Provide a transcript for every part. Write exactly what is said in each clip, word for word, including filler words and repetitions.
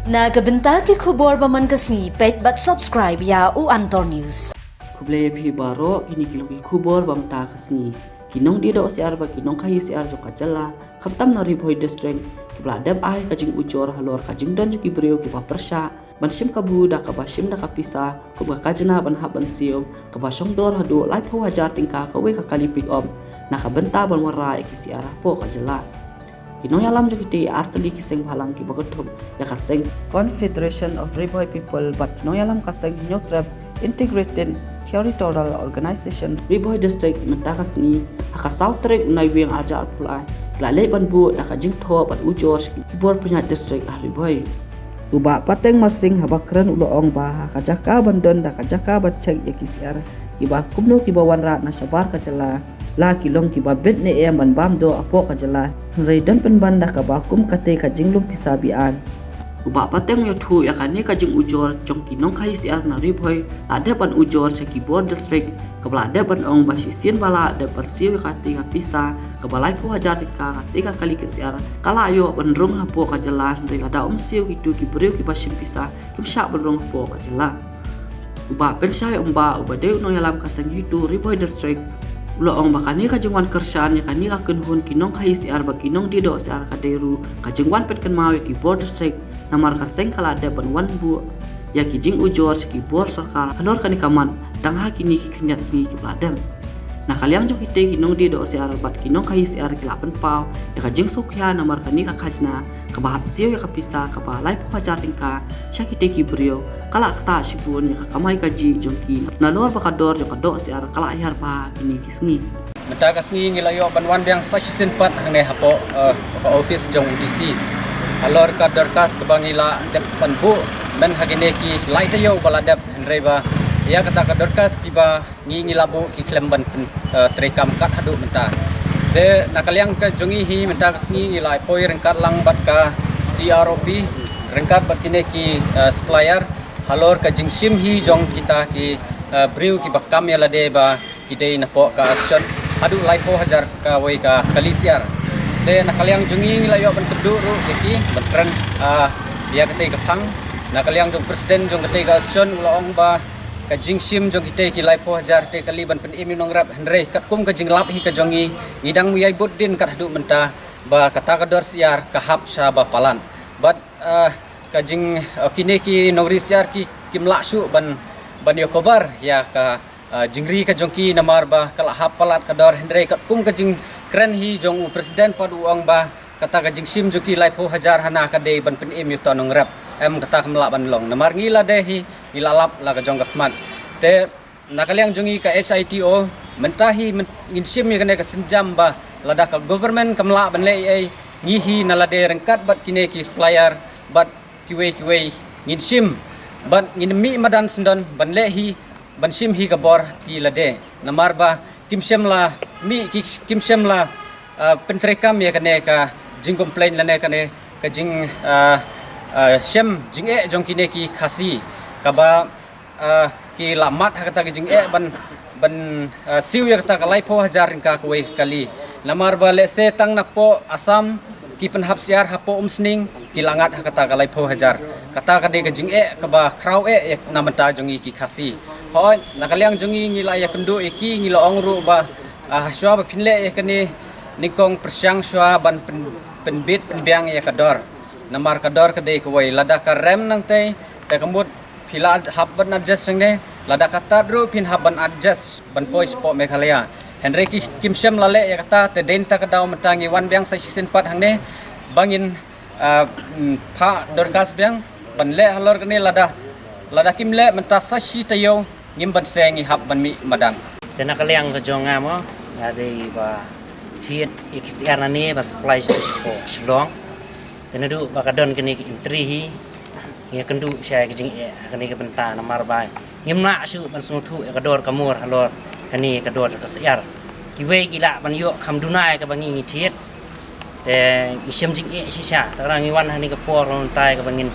Na ka bynta ki khubor ba man ka sngi, peit bad subscribe ïa u Antor News. Khublei ïa phi baroh, kine ki long ki khubor ba mynta ka sngi. Ki nongdie doh syiar bad ki nongkhaïi syiar jong ka jylla, khamtam na Ri Bhoi District, kiba la dep ai ka jingujor halor ka jingdon jong ki briew kiba pyrshah ban shim kabu da kaba shim da ka pisa, kum ka khajna ban hap ban siew kaba shongdor haduh laiphew hajar tyngka kawei ka kali pick up, na ka bynta ban wanrah ïa ki syiar hapoh ka jylla. Ki nongïalam jong kitei artylli ki seng bhalang kiba kynthup ïa ka seng Confederation of Ri Bhoi People bad ki nongïalam ka seng Hynñiewtrep Integrated Territorial Organization Ri Bhoi District mynta ka sngi, ha ka saw tarik u Naiwieng arhajar arphew lai, ki la leit ban buh da ka jingthoh bad ujor sha ki bor pynïaid district ha Ri Bhoi. U Bah Pateng Marsing haba kren u la ong ba ha ka jaka ban don da ka jaka ban check ïa ki syiar kiba kumno kiba wanrah na shabar ka jylla, la ki long kiba bit ne em ban bam doh hapoh ka jylla, hynrei don pynban da kaba kum katei ka jinglum pisa biang. U Bah Pateng u ïathuh ïa kane ka jingujor jong ki nongkhaïi syiar na Ri Bhoi la dep ban ujor sha ki bor district, kaba la dep ban ong ba shisien ba la dep ban siew ïa katei ka pisa kaba laiphew hajar tyngka, katei ka kali ka syiar ka la ïoh ban rung hapoh ka jylla, hynrei lada ym siew kito ki briew kiba shim pisa, kim shah ban rung hapoh ka jylla. U Bah Pynshai Umbah uba dei u nongïalam ka seng HITO Ri Bhoi District, u la ong ba kane ka jingwan kyrshan ïa kane ka kynhun ki nongkhaïi syiar bad ki nongdie doh syiar ka dei ruh ka jingwan pynkynmaw ïa ki bor district, namar ka seng ka la dep ban wan buh ïa ki jingujor sha ki bor sorkar halor kane ka mat tang ha kine ki khyndiat sngi kiba la dep. Na ka liang jong kitei ki nongdie doh syiar bad ki nongkhaïi syiar ki la pynpaw ïa ka jingsngewkhia namar kane ka khajna kaba hap siew ïa ka pisa kaba laiphew hajar tyngka sha kitei ki briew ka la ktah shibun ïa ka kamai kajih jong ki, nalor ba ka dor jong ka doh syiar ka la hiar bha kine ki sngi. Mynta ka sngi ngi la ïoh ban wan biang sa shisien pat hangne hapoh, eh, ka office jong u DC halor ka dorkhas kaba ngi la dep ban buh myn ha kine ki lai taïew ba la dep, hynrei ba ïa kata ka dorkhas kiba ngi, ngi la buh ki khlem ban pyn, eh, treikam kat haduh mynta. Te na ka liang ka jong ngi hi mynta ka sngi ngi la poi ryngkat lang bad ka CROP, ryngkat bad kine ki, eh, supplier halor ka jingshim hi jong kita ki, eh, briew kiba kam ïa lade ba ki dei napoh ka association haduh laiphew hajar kawei ka kali syiar. Te na ka liang jong ngi ngi la ïoh ban kynduh ruh ïa ki ban kren, ah, ïa katei ka phang. Na ka liang jong president jong katei ka association u la ong ba ka jingshim jong kitei ki laiphew hajar te kali ban pynim ïa u nongrep, hynrei katkum ka jinglap hi ka jong ngi, ngi dang ïai bud dien kat haduh mynta ba kata ka dor syiar ka hap sha ba palat. Bad, ah, ka jing, ah, kine ki nongri syiar ki, kim lah shuh ban, ban ïoh cover ïa ka, ah, jingri ka jong ki namar ba ka la hap palat ka dor, hynrei katkum ka jingkren hi jong u president pat u ong ba kata ka jingshim jong ki laiphew hajar hana ka dei ban pynim ïa uta u nongrep. Em, kata kam lah ban long. Namar ngi lade hi ngi la lap la ka jong ka khmat. Te na ka liang jong ngi ka HITO mynta hi myn-, ngin shim ïa kane ka sienjam ba lada ka government kam lah ban leh ei ei, ngi hi na lade ryngkat bad kine ki supplier bad kiwei kiwei ngin shim bad ngin mih madan syndon ban leh hi, ban shim hi ka bor ki lade. Namar ba kim shym la mih ki, kim shym la, ah, pyntreikam ïa kane ka jingcomplain lane kane ka jing, ah, ah, shem jingeh jong kine ki Khasi kaba, ah, ki la mad ha kata ka jingeh ban, ban, ah, siew ïa kata ka laiphew hajar tyngka kawei kali. Namar ba lehse tang napoh Assam ki pynhap syiar hapoh Umsning ki la ngat ha kata ka laiphew hajar. Kata ka dei ka jingeh kaba khraw eh ïa na bynta jong ngi ki Khasi. Hooid, na ka liang jong ngi ngi la ïakynduh ïa ki, ngi la ong ruh ba, ah, shuwa ba phin leh ïa kane nyngkong pyrshang shuwa ban pyn-, pynbit pynbiang ïa ka dor. Namar ka dor ka dei kawei, lada ka rem nangtei te ka mut phi la hap ban adjust hangne, lada ka tad ruh phin hap ban adjust ban poi shapoh Meghalaya. Hynrei ki, kim shym la leh ïa kata, te dei na kata ka daw mynta ngi wan biang sa shisien pat hangne ba ngin, ah, mm, phah dorkhas biang ban leh halor kane, lada, lada kim leh mynta sa shi taïew ngim banse ngi hap ban mih madan. Te na ka liang ka jong nga mo, nga dei ba thied ïa ki syiar nangne ba supply sha Shillong. Te naduh ba ka don kane ka entry hi, ngi ïakynduh shai ka jingeh ha kane ka bynta namar ba ngim lah shuh ban sngewthuh ïa ka dor ka mur halor kane ka dor ka syiar. Kiwei ki lah ban ïoh kham duna ïa kaba ngi ngi thied. Te ngi shem jingeh shisha, te ngi wan ha kane ka por, wan tai kaba ngin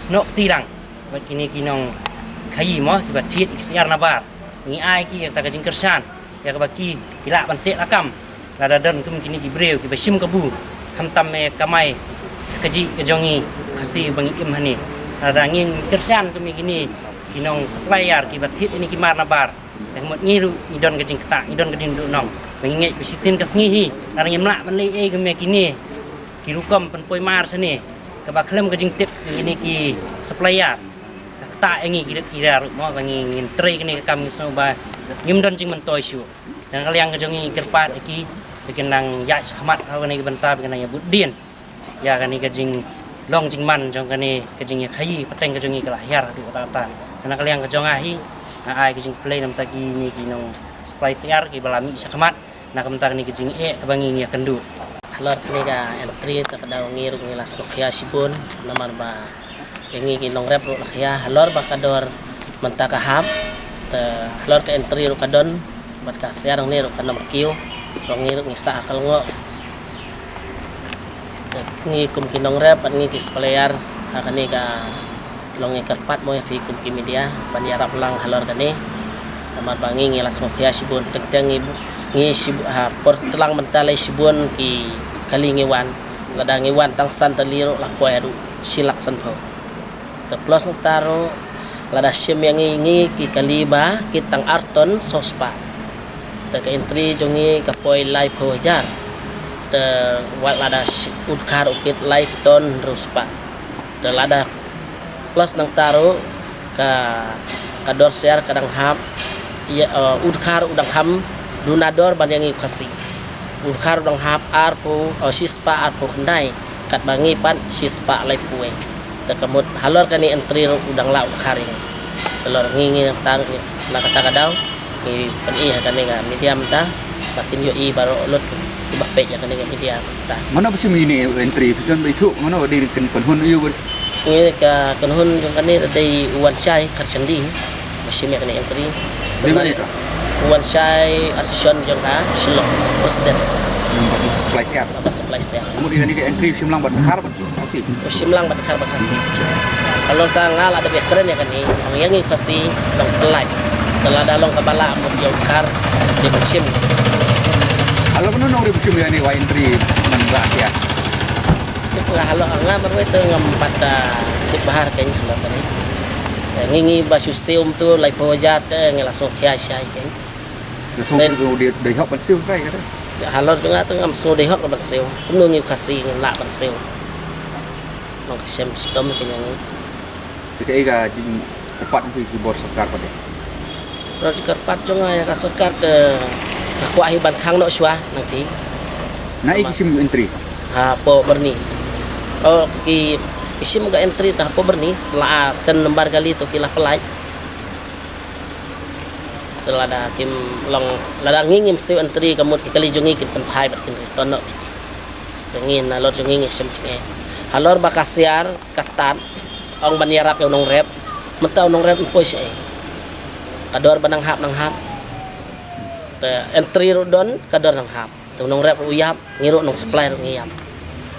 snoh kti lang bad kine ki nongkhaïi mo kiba thied ïa ki syiar nabar. Ngi ai ki ïa kata ka jingkyrshan ïa kaba ki, ki lah ban teh lakam. Lada don kum kine ki briew kiba shim kabu, khamtam eh kamai kajih ka jong ngi, ka Si ba ngi im hangne. Lada ngin kyrshan kum kine ki nong supplier kiba thied ïa kine ki mar nabar, te ka mut ngi ruh ngi don ka jingktah, ngi don ka jingduhnong. Ba ngi ngeit ba shisien ka sngi hi, lada ngim lah ban leh ei kum kine ki rukom pynpoi mar shane, kaba khlem ka jingtip kine ki supplier, ka ktah ïa ngi ki rit ki rar ruh mo, ba ngi ngin trei kane ka kam, ngi sngew ba ngim don jingmyntoi shuh. Te na ka liang ka jong ngi kyrpad ïa ki ba kin nang ïaid shakhmat ha kane ka bynta, ba kin nang ïa bud dien ïa kane ka jinglong jingman jong kane ka jingïakhaïi pateng ka jong ngi ka la hiar haduh katta katta. Te na ka liang ka jong nga hi, nga ai ka jingkhublei na bynta kine ki nong supply syiar kiba la mih shakhmat na ka bynta kane ka jingeh kaba ngi ngi ïakynduh. Halor kane ka entry te ka daw ngi ruh ngi la sngewkhia shibun, namar ba ïa ngi ki nongrep ruh la khia halor ba ka dor mynta ka hap, te halor ka entry ruh ka don, bad ka syiar hangne ruh kan ym kiew, ruh ngi ruh ngi sah ha ka lyngngoh. Te ngi kum ki nongrep bad ngi ki supplier, ha kane ka long ngi kyrpad mo ïa phi kum ki media ban ïarap lang halor kane. Namar ba ngi ngi la sngewkhia shibun, teng teng ngi bu-, ngi shib-, ha por tlang mynta lei shibun ki kali ngi wan. Lada ngi wan tang san tylli ruh la poi haduh shi lak sanphew. Te plus nangta ruh lada shim ïa ngi, ngi ki kali ba kit tang ar ton saw spah. Te ka entry jong ngi ka poi laiphew hajar. Te wat lada shi-, u dkhar u kit lai ton hynriew spah. Te lada plus nangta ruh ka, ka dor syiar ka dang hap, ïa, eh, u dkhar u dang kham duna dor ban ïa ngi u Khasi. U dkhar u dang hap arphew, eh, shispah arphew khyndai, katba ngi pat shispah laiphew wei. Te ka mut halor kane entry ruh u dang lah u dkhar ïa ngi. Halor ngi ngi tang na kata ka daw ngi pyni ha kane ka media mynta ba kin ïohi baroh lut kiba peit ïa kane ka media mynta. Mano ba shim ïa ine entry, phi don ba ithuh mano ba dei kin kynhun ïa u? Ngi ka kynhun jong kane dei u Wanshai Kharshandi ba shim ïa kane entry. Dei ba dei to? U Wanshai Association jong ka Shillong, president. Hmm, ba supply syiar. Ba supply syiar. Mut ïa kane ka entry shim lang bad dkhar bad Khasi. U shim lang bad dkhar bad Khasi. Ka long tang nga la dep ïakren ïa kane, ong ïa ngi Khasi long pyllait. Te lada long kaba lah mut ïa u dkhar dei ban shim. Halor mano nongrim shim ïa kane wai entry man ba Asia? Tip nga halor nga marwei te ngam pat, ah, tip bha kein halor kane. Ngi ngi ba shu siew mynta laiphew hajar te ngi la sngewkhia shai kein. Nga sngewdei, dei hok ban siew kai kata. Halor jong nga te ngam sngewdei hok ban siew. Kumno ngi u Khasi ngin lah ban siew? Nong ka shem shitom kein ïa ngi. Te kaei ka jingkyrpad phi ki bor sorkar pat? Bor jingkyrpad jong nga ïa ka sorkar te nga kwah hi ban khang noh shuwa nangta. Na ei ki shim entry? Hapoh Byrni. Oh, ki, ki shim ka entry te hapoh Byrni, la send number kali to ki la pyllait. Te lada kim long, lada ngi ngim siew entry ka mut ki kali jong ngi kin pynphai bad kin return noh. Te ngi na halor jong ngi ngi shem jingeh. Halor ba ka syiar ka tad, ong ban ïarap ïa u nongrep. Mynta u nongrep um poi shaei. Ka dor ba nang hap nang hap. Te entry ruh don, ka dor nang hap. Te u nongrep ruh u ïap, ngi ruh nong supply ruh ngi ïap.